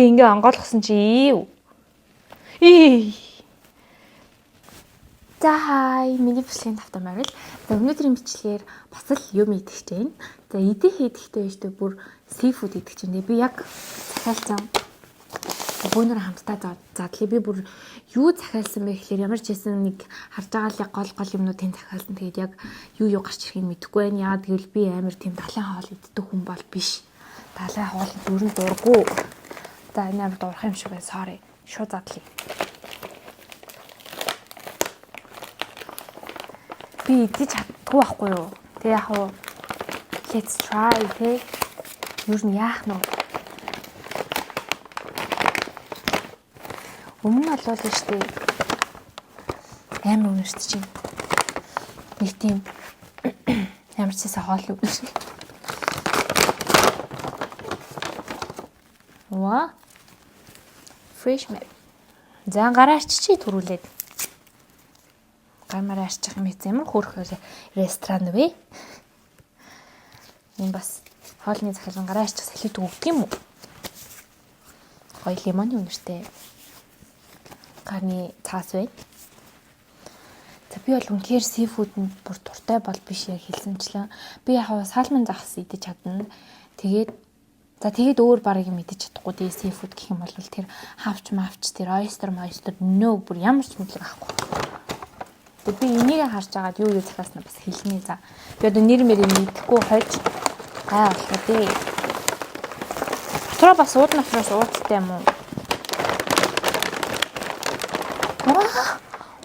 Ингээ онгойлгосон чи ийв. Ий. За хай, миний бичлэгийн тавтай морил. За өнөөдрийн бичлэгээр бас л юм идэх гэж байна. За идэх идэхтэй биш үү бүр seafood идэх чинь. Би яг захиалсан. Бөөнөр хамтдаа задлаа. Би бүр юу захиалсан бэ гэхлээр ямар ч байсан нэг харж байгаа л яг гол гол юмнуудыг захиалсан. Тэгээд яг юу юу гарч ирэхийг мэдэхгүй байна. Яагаад гэвэл би амар тийм далайн хоол иддэг хүн бол биш. Далайн хоол дөрөн дургу. За энэ амар дурах юм шиг байна. Sorry. Шууд задлаа. Би идэж чаддгүй байхгүй юу? Тэг яг уу let's try тэ. Юу нь яах нь вэ? Өмнө нь болвол нь штэ амар үнэрт чинь. Нэг тийм ямар ч байсан хоол үг шиг. Ва. Fresh map. За гараа арчичи түрүүлээд. Гар мараа арчих юм хэзээ ямар хөөрхөн ресторан вэ? Энэ бас хоолны захиалган гараа арчих салют өгдөг юм уу? Гоё лимоны үнэртэй гарны цаас байна. За би бол үнэхээр seafood-нд бүр дуртай бол биш яг хэлсэнчлэн. Би яг салмон загас идэж чадна. Тэгээд за тэгээд өөр барыг юм идэж чадахгүй дээ seafood гэх юм бол тэр хавч мавч тэр oyster oyster нөө бүр ямар ч мэдлэг авахгүй. Тэгээд би энийг харж агаад юу юу захиаснаа бас хэлнэ за. Би одоо нэр мэрийг мэдэхгүй хойж гай болох үү. Дотроо бас уудан дотроос уудтай юм уу? Ваа!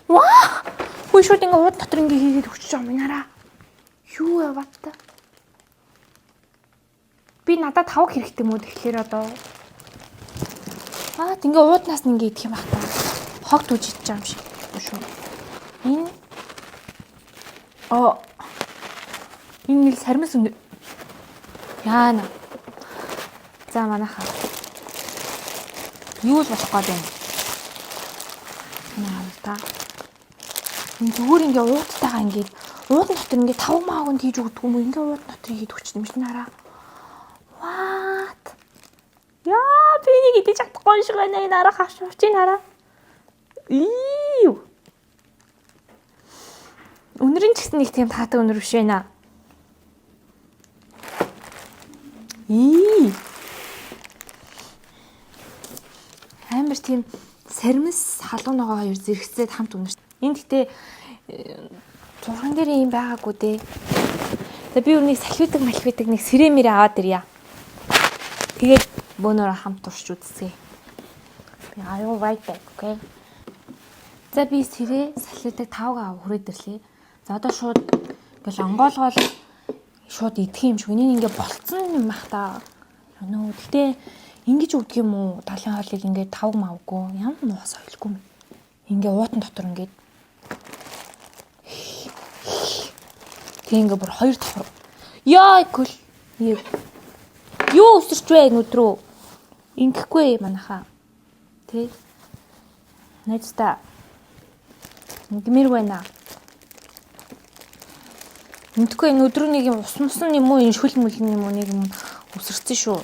Ваа! Хүй шууд ингээ ууд дотор ингээ хийгээд өгч байгаа юм нараа. Юу вэ what? Би надад тавг хэрэгтэй юм уу тэгэхээр одоо. Аа ингээ ууднаас нь ингээ идэх юм бах та. Хог түж идэж байгаа юм шиг шүү. Энэ оо энэ нэл сармис өндөр. Яана. За манайхаа. Юу л болох гээд байна. Наа та. Энэ зүгээр ингээ уудтайгаа ингээ уудан дотор ингээ тавг мааг нь хийж өгдөг юм уу? Ингээ уудан дотор хийгээд өгч юм шиг нараа. What? Яа, би энийг идэж чадахгүй юм шиг байна. Энэ араа хавч хавчийг хараа. Ийв. Үнэр нь ч гэсэн нэг тийм таатай үнэр биш байна. Ий. Амар тийм сармис халуун ногоо хоёр зэрэгцээд хамт үнэр. Энэ гэхдээ зурган дээр юм байгаагүй дээ. Тэгээ би өрнийг салхиудаг малхиудаг нэг сэрээ мэрээ аваад ирье. Тэгээд бөөнөрөө хамт турш үзье. Би I will write back, okay? За би сэрээ салхиудаг тавг ав хүрээд ирлээ. За одоо шууд ингээл онгоолгоол шууд идэх юм шиг. Энэ ингээ болцсон юм бах та. Нөө гэтээ ингэж өгдөг юм уу? Далайн хоолыг ингээ тавг мавгүй. Ямар муу соёлгүй юм. Ингээ уутан дотор ингээд тэг ингээ бүр хоёр давхар. Яа көл. Юу өсөрч вэ нүд рүү? Ингэхгүй манайхаа. Тэ? Найздаа. Ингэмэр байна. Мэдгүй энэ өдрөө нэг юм ус мусан юм уу, энэ шүл мүл юм уу нэг юм өсөрсөн шүү.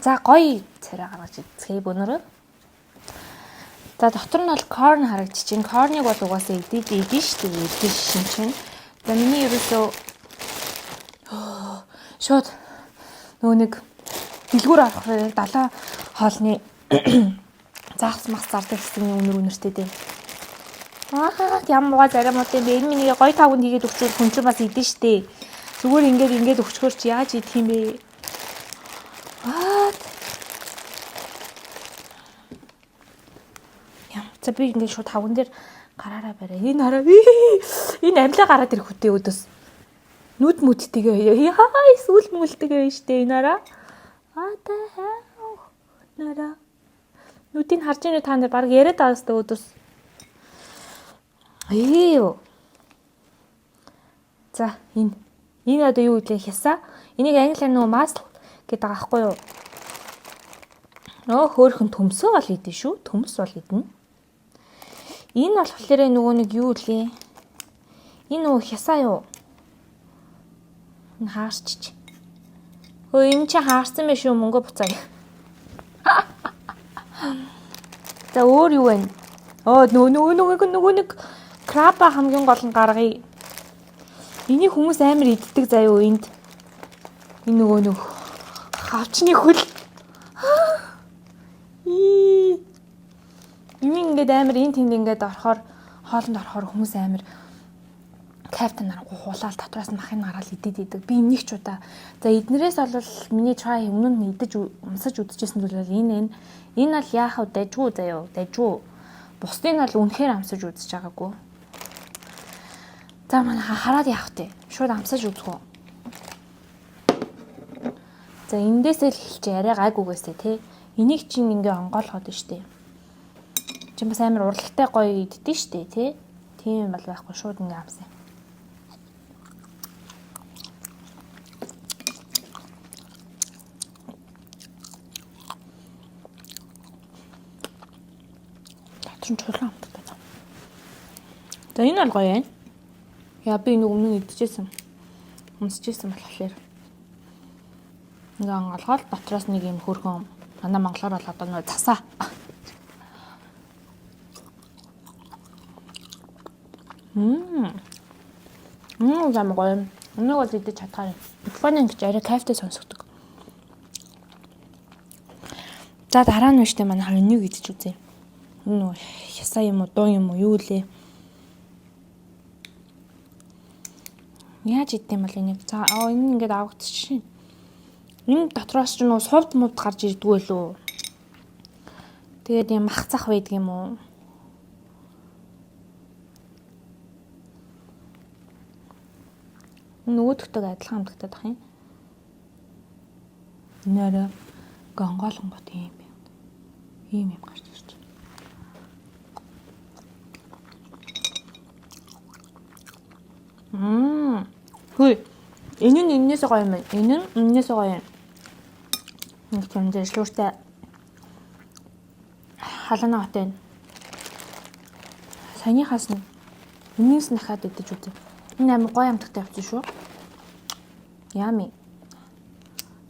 За гоё царай гаргаж идцгээе бөөнөрөө. За дотор нь бол corn харагдчихээн. Corn-ыг бол угаасаа идэж идэн шүү дээ. Идэж шин чинь. За миний ерөөсөө шууд нөгөө нэг дэлгүүр авах вэ? Далайн хоолны загас мас зардаг хэсгийн үнэр үнэртэй дээ. Аа ямар муухай зарим мод юм бэ? Энэ миний гоё тавганд хийгээд өгчвөл хүн чинь бас идэн штэ. Зүгээр ингээд ингээд өгчхөр чи яаж идэх юм бэ? Аа. Ям. За би ингээд шууд тавган дээр гараараа барай. Энэ хараа. Энэ амьлаа гараад ирэх үтэй өдөөс. Нүд мүдтэйгээ. Яа, сүүл мүлтэйгээ байна штэ энэ хараа. Аа та нараа. Нүдийг харж ийнэ та нар баг яриад байгаа сте өдөөс. Ээ. За энэ. Энэ одоо юу гэлээ хясаа. Энийг англиар нөгөө muscle гэдэг байгаа байхгүй юу? Нөө хөөхөн төмсөө бол идэн шүү. Төмс бол идэнэ. Энэ болохоор нөгөө нэг юу лээ? Энэ нөгөө хясаа юу? Энэ хаарчч. Хөө энэ чи хаарсан байх шүү, мөнгө буцаа. За өөр юу вэ? Оо нөгөө нэг краба хамгийн гол нь гаргая. Энийг хүмүүс амар иддэг заяо энд. Энэ нөгөө нэг хавчны хөл. Ии. Юм ингээд амар энэ тэнд ингээд орохоор хоолнд орохоор хүмүүс амар кайфтай нарахгүй хуулаал дотроос нь махыг гараал идэд идэг. Би энийг ч удаа. За эднэрээс бол миний try өмнө нь идэж умсаж үзчихсэн зүйл бол энэ. Энэ бол яах вэ? Дажгүй заяо. Дажгүй. Бусдыг нь бол үнэхээр амсаж үзэж байгаагүй. За манай хараад яах вэ? Шууд амсаж үзэх үү? За эндээсээ л хэлчихэ арай гайгүйгээсээ тий. Энийг чинь ингээ онгойлгоод нь штэ. Чи бас амар урлагтай гоё иддэн штэ тий. Тийм юм бол байхгүй шууд ингээ амсаа. Дотор нь чулуун амттай. За энэ бол гоё байна. Яа би энэ өмнө нь идчихсэн. Өмсчихсэн болохоор. Ингээ онгоолгоод дотроос нэг юм хөрхөн манай монголоор бол одоо нэг засаа. Ямар гоё. Энийг бол идэж чадхаар юм. Микрофон ингэж арай кайфтай сонсогддог. За дараа нь үштэй манай хар энийг идэж үзье. Энэ нөгөө хясаа юм уу, дуу юм уу, юу лээ. Яаж идэм бол энийг? За энэ ингээд авагдчихшин. Энэ дотроос ч нөгөө сувд мувд гарч ирдгүү лүү. Тэгээд юм мах зах байдаг юм уу? Нөгөөдөгтэйг адилхан амтагтаад ах юм. Нэрэ гонголонгот юм юм. Ийм юм гарч ирж байна. Хүй. Энэ нь энэнээс гоё юм байна. Энэ нь энэнээс гоё юм. Нэг юм зэжлүүртэй халаана хот байна. Саяныхаас нь энэнээс нь дахиад идэж үзье. Энэ амар гоё амтагтай явчихсан шүү. Ями.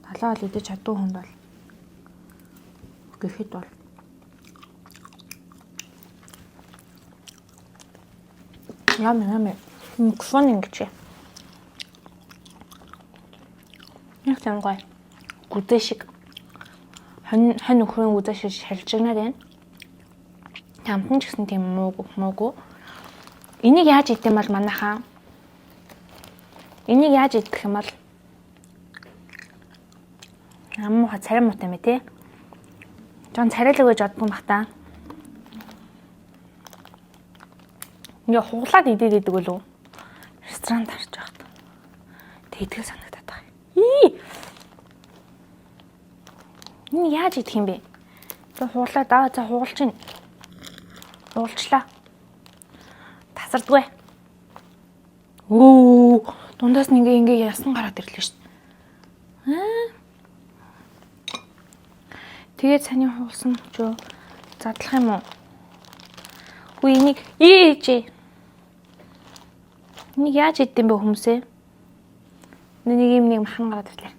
Талаа бол идэж чаддгүй хүнд бол гэхэд бол ями ями. Микрофон ингэж. Яг тийм гоё. Гүзээ шиг. Хонь хонь өхрийн гүзээ шиг шалжигнаад байна. Амтан ч гэсэн тийм муугүй. Энийг яаж идэм бол манайхаа? Энийг яаж идэх юм бол аммууха царай муутай юм бэ те? Жон царайлаг гэж боддог юм бах та. Ингээ хуглаад идээд идэг үлээ. Ресторанд харж байхад. Тэг идэх санагдаад байгаа. Ии! Энэ яаж идэх юм бэ? За хуглаад аа за хугалж чинь. Хугалчлаа. Тасардгүй. Өө, дундаас нь ингээ ясан гараад ирлээ шүү дээ. Аа. Тэгээд саний хуулсан мөчөө задлах юм уу? Хүү энийг ээжээ. Энийг яаж идэм бэ хүмүүсээ? Нэг юм нэг махан гараад ирлээ.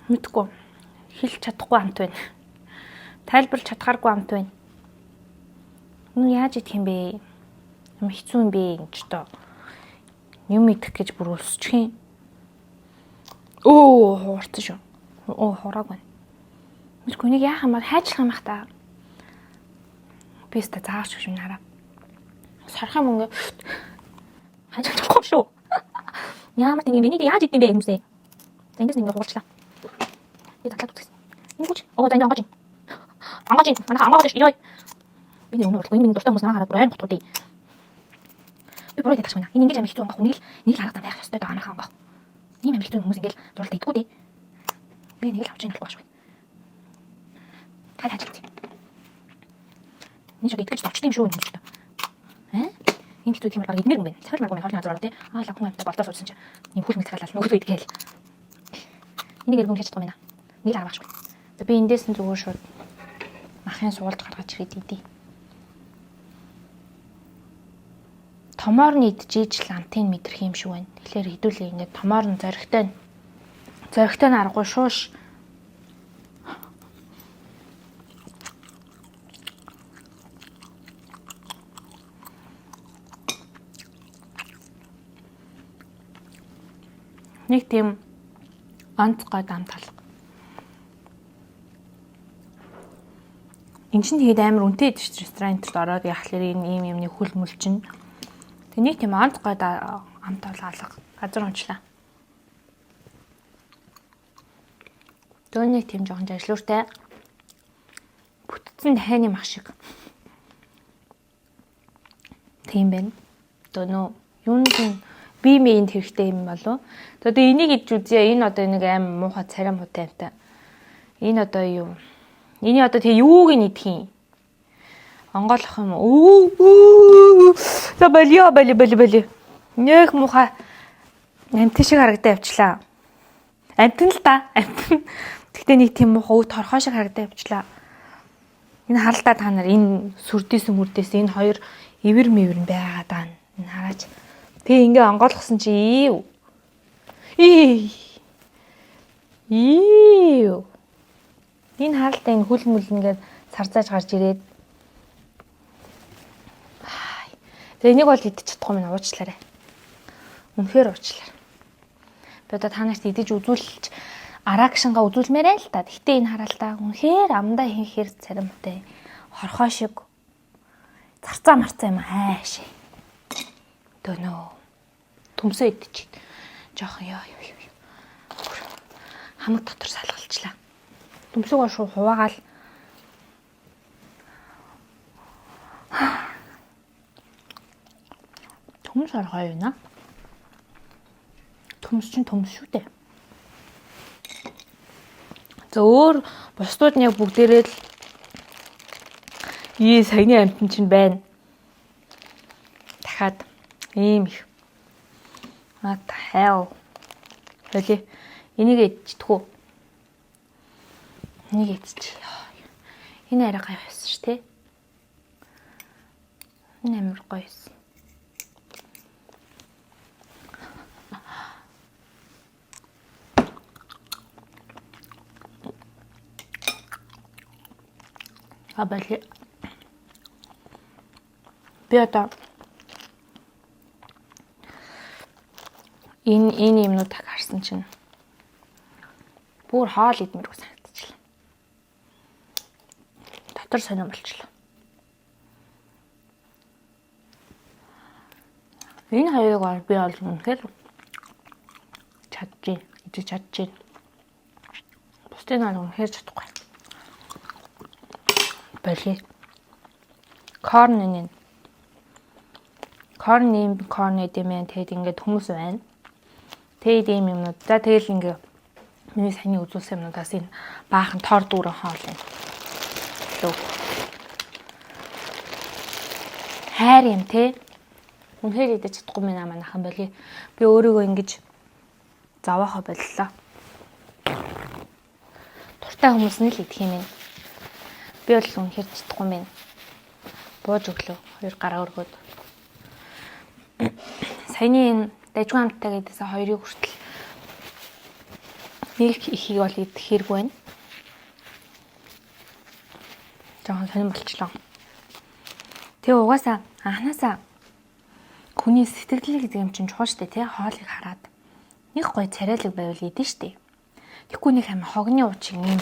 Мэдгүй. Хэлж чадахгүй амт байна. Тайлбарлаж чадхааргүй амт байна. Нү яаж идэх юм бэ? Юм хэцүү юм бэ гэж тоо. Юм идэх гэж бүр өлсчих юм. Өө, хуурсан шүү. Өө, хурааг байна. Мэдгүй нэг яах юм бол хайчлах юм бах та. Би өстө заарч гэж юм хараа. Сарах юм ингээ хайчлахгүй шүү. Ямар тийм юм бэ? Энийг яаж идэм бэ хүмүүсээ? За эндээс нэг ингээ хуулчлаа. Би задлаад үзсэн. Энэ хүч. Оо за энэ онгож. Онгож. Манайха онгож шүү. Йой. Би нэг өнөр болохгүй. Энэ миний дуртай хүмүүс намайг хараад бүр айн готгуудыг. Би буруу идэх байна. Энэ ингэж амар хэцүү онгох. Нэг л арга зам байх ёстой даа манайха онгох. Ийм амар хэцүү хүмүүс ингээл зуралт идэггүй дээ. Би нэг л авч ийн болохгүй шүү. Та хаачлаа. Энэ ч одоо итгэж товчтой юм шүү юм шүү. Аа? Ийм хэцүү юм бол баг идмээр юм байна. Цахил маргуу хоолны газар ороо тий. Аа лав хүн амттай болдоо суудсан чи. Ийм хүл мэдхалал нөгөө идгээл. Энийг эргэн хийж чадахгүй байна. Нэг л арга шүү. За би эндээс нь зүгээр шууд махын суулж гаргаж ирээд идэ. Томоор нь идчихэж л амтыг мэдрэх юм шиг байна. Тэгэхээр хэдүүлээ ингээд томоор нь зоригтой нь. Зоригтой нь аргагүй шууш. Нэг тийм онцгой амт алга. Энд чинь тэгээд амар үнэтэй идэж шүү ресторан энтерт ороод яхахлаар энэ ийм юмны хөл мөл чинь. Тэг нэг тийм онцгой амт бол алга. Газар унчлаа. Дөөний тийм жоохон жажлууртай. Бүтцэн дахианы мах шиг. Тийм байна. Дөнөө юунд нь би мэйнд хэрэгтэй юм болов? За тэгээ энийг идж үзье. Энэ одоо нэг аим муухай царай муутай юмтай. Энэ одоо юу? Эний одоо тэгээ юуг нь идэх юм? Онгойлох юм уу? За болио боли боли боли. Нөх муухай амтэн шиг харагдаа явчлаа. Амтэн л да. Амтэн. Тэгтээ нэг тийм муухай өв торхоо шиг харагдаа явчлаа. Энэ харалтаа та нар энэ сүрдээсэн мүрдээс энэ хоёр ивэр мэвэр нь байгаа даа. Энэ хараач. Тэгээ ингээ онгойлгосон чи ив. Ий. Ив. Энэ харалтаа энэ хөл мүл ингээд сарзааж гарч ирээд. Тэгээ энийг бол идчих чадахгүй минь уучлаарай. Үнэхээр уучлаарай. Би одоо та нарт идэж үзүүлж араагшингаа үзүүлмээр л та. Гэхдээ энэ харалтаа үнэхээр амдаа хийхээр царимтай хорхоо шиг зарцаа марцаа юм хайш. Дөнөө. Төмсөө идчих. Жохон ёо ёо ёо. Хамаг дотор салгалчлаа. Төмсөөгөө шууд хуваагаал. Төмс оргоо юу на? Төмс чинь төмс шүү дээ. За өөр бусдууд нь яг бүгдээрээ л ий саяны амтан чинь байна. Дахиад ийм их. What the hell? Холи. Энийг идчихдэг үү? Энийг идчих. Энэ арай гоё байсан шүү дээ. Энэ амар гоё байсан. А бали. Би одоо энэ юмнуудыг харсан чинь бүр хоол идмэргүй санагдчихлаа. Дотор сонирн болчихлоо. Энэ хоёрыг бол би бол үнэхээр чадчих, идэж чадчих. Бусдыг нь үнэхээр чадахгүй. Боли. Корн энэ. Корн ийм корн идэм ээ. Тэгэд ингээд хүмүүс байна. Тэгэд ийм юмнууд. За тэгэл ингээд миний саяны үзүүлсэн юмнуудаас энэ баахан тор дүүрэн хоол юм. Лөө. Хайр юм те. Үнэхээр идэж чадахгүй мэн манайхан боли. Би өөрийгөө ингэж зовоохо боллоо. Туртай хүмүүс нь л идэх юм байна. Би бол үнэхээр чадахгүй мэн. Бууж өглөө хоёр гараа өргөөд. Саяны энэ дажгүй амттай гэдээсээ хоёрыг хүртэл нэг ихийг бол идэх хэрэг байна. Жохон сонирн болчлоо. Тэгээ угаасаа анханасаа хүний сэтгэл гэдэг юм чинь чухал штэ тий хоолыг хараад нэг гоё царайлаг байвал идэн штэ. Тэгэхгүй нэг хам хогны уучиг ийм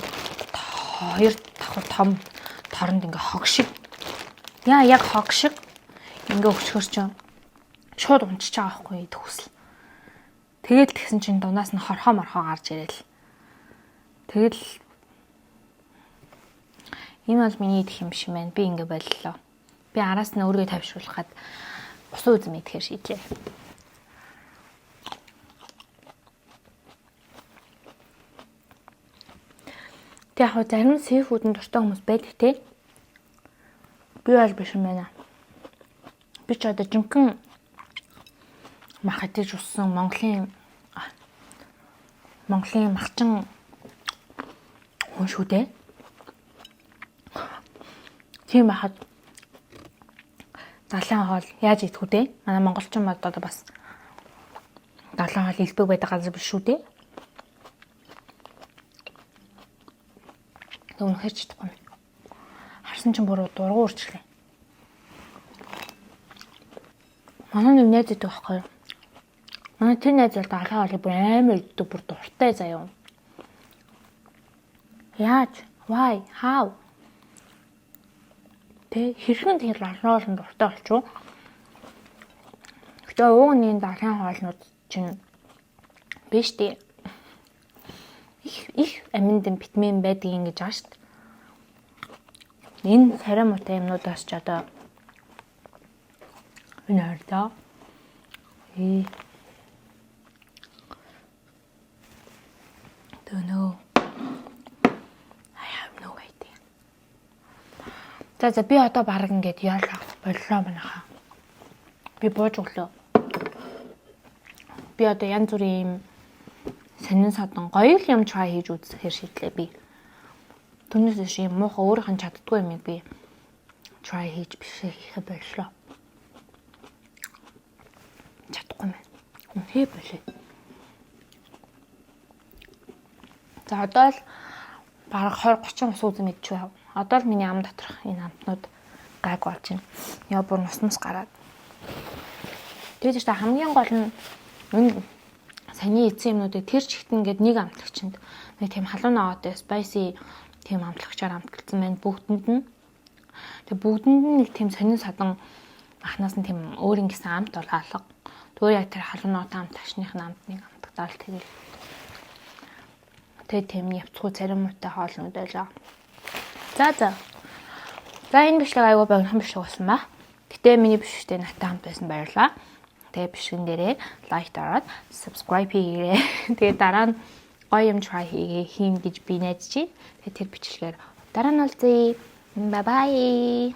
хоёр давхар том торонд ингээ хог шиг. Яа яг хог шиг ингээ өчгөр чинь шууд унчиж байгаа байхгүй идэх хүсэл. Тэгээд л тэгсэн чинь дунаас нь хорхоо морхоо гарч ирээл. Тэгэл энэ бол миний идэх юм шиг байна. Би ингээ боллоо. Би араас нь өөрийгөө тайвшруулах гад усан үзэм идэхээр шийдлээ. Тэг яг хөө зарим seafood-ын дуртай хүмүүс байдаг те. Би бол биш юм байна. Би ч одоо жинхэнэ мах идэж уссан Монголын махчин хүн шүү дээ. Тийм байхад Далайн хоол яаж идэх үү те? Манай монголчин мод одоо бас далайн хоол илбэг байдаг газар биш шүү дээ. Тэг үнэхээр ч чадахгүй юм. Харсан чинь бүр дургу үрчлээ. Манай нэг найз идэг байхгүй юу? Манай тэр найз бол далайн хоолыг бүр амар иддэг, бүр дуртай заяа. Яаж? Why? How? Тэ хэрхэн тэр далайн хоолнд дуртай болчих вэ? Гэтэ ууг нь далайн хоолнууд чинь биш дээ. Их их аминд витамин байдаг юм гэж байгаа шүү дээ. Энэ царай муутай юмнуудаас ч одоо энэ ойрдоо. Don't know. I have no idea. За за, би одоо баг ингээд яалаа боллоо манайхаа. Би бууж өглөө. Би одоо янз бүрийн юм сонин садан гоё л юм try хийж үзэхээр шийдлээ би. Түүнээс биш юм муухай өөрийнх нь чаддгүй юмыг би try хийж биш хийхэ боллоо. Чадахгүй мэн. Үнэхээр болоо. За, одоо л бараг 20 30 ус үзэн мэдчихв. Одоо л миний ам доторх энэ амтнууд гайг болж байна. Яа, бүр нус мус гараад. Тэгээд ч хамгийн гол нь энэ саяны эзэн юмнуудыг тэр чигт ингээд нэг амтлагчинд нэг тийм халуун ногоотой spicy тийм амтлагчаар амталсан байна бүгдэнд нь. Тэгээ бүгдэнд нь нэг тийм сонин садан махнаас нь тийм өөр ингэсэн амт бол алга. Өөр яг тэр халуун ногоотой амтлагчных нь амт нэг амтагдаал тэгэл. Тэгээ тийм явцгүй царин муутай хоолнууд байлаа. За за. За, энэ бичлэг айгүй богинохон бичлэг болсон ба. Гэтэ миний бичлэгтэй надтай хамт байсан баярлалаа. Тэгээ бичлэгэн дээрээ like дараад subscribe хийгээрэй. Тэгээ дараа нь гоё юм try хийгээ хийн гэж би найдаж байна. Тэгээ тэр бичлэгээр дараа нь уулзъя. Bye bye.